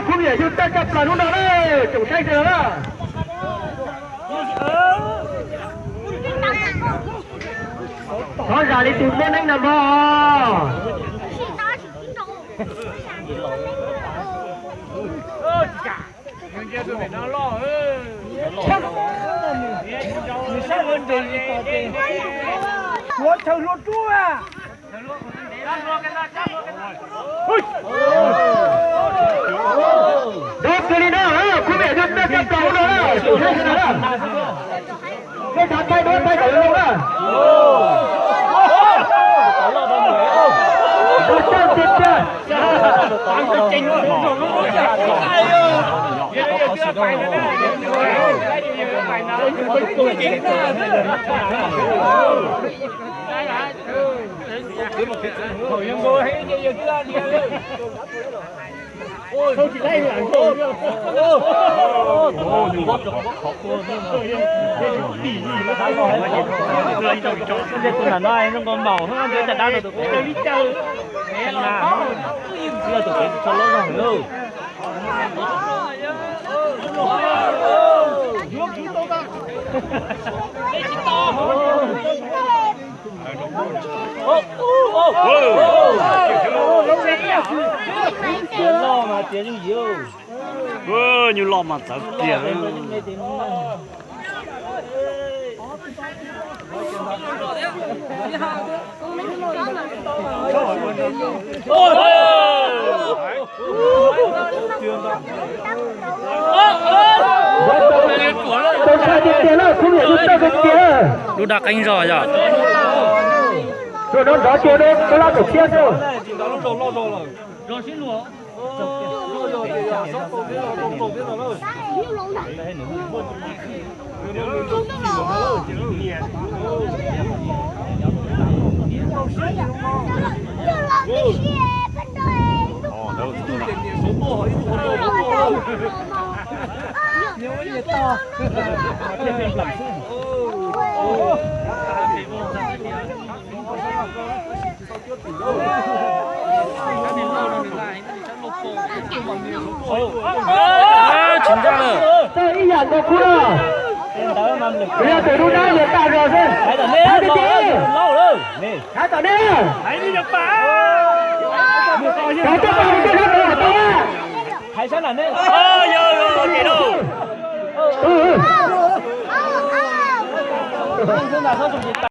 Khub yawm yug tawj coj plaws hnub no na, tsoom saib sawv daws na. Thov zam li tus muaj neeb no mog. Ua chaw hlua rub a. Dub kiag li no, khub yawm yug tawj coj plaws hnub no na, tsoom saib sawv daws na. Peb thav thaij duab thaij kom zoo na. Zoo tshaj tiag tiag. Tus nam no zoo nkaus maum hab, ntiav caj dab rau tus pem. Tus pem tsis tshua loj zog heev lauj. Loj mas tias yooj yim. Nyuj loj mas txawv kiag. Tau tshaj tiag tiag na, khub yawm yug tawj kawg kiag. Lub dab qeeb zog yog. Tus no nrov kiag dua, koj laj kaum tshiab xwb. Tsis ncaj lawm. Txawj ib yam nkaus khub no. Kuv yog tus lub dab yuav tag zog xwb. Thaiv tiag tiag. Thaiv tom nej. Thaiv coj pab mus tej sab tod tom tau na. Thaiv sab nram nej.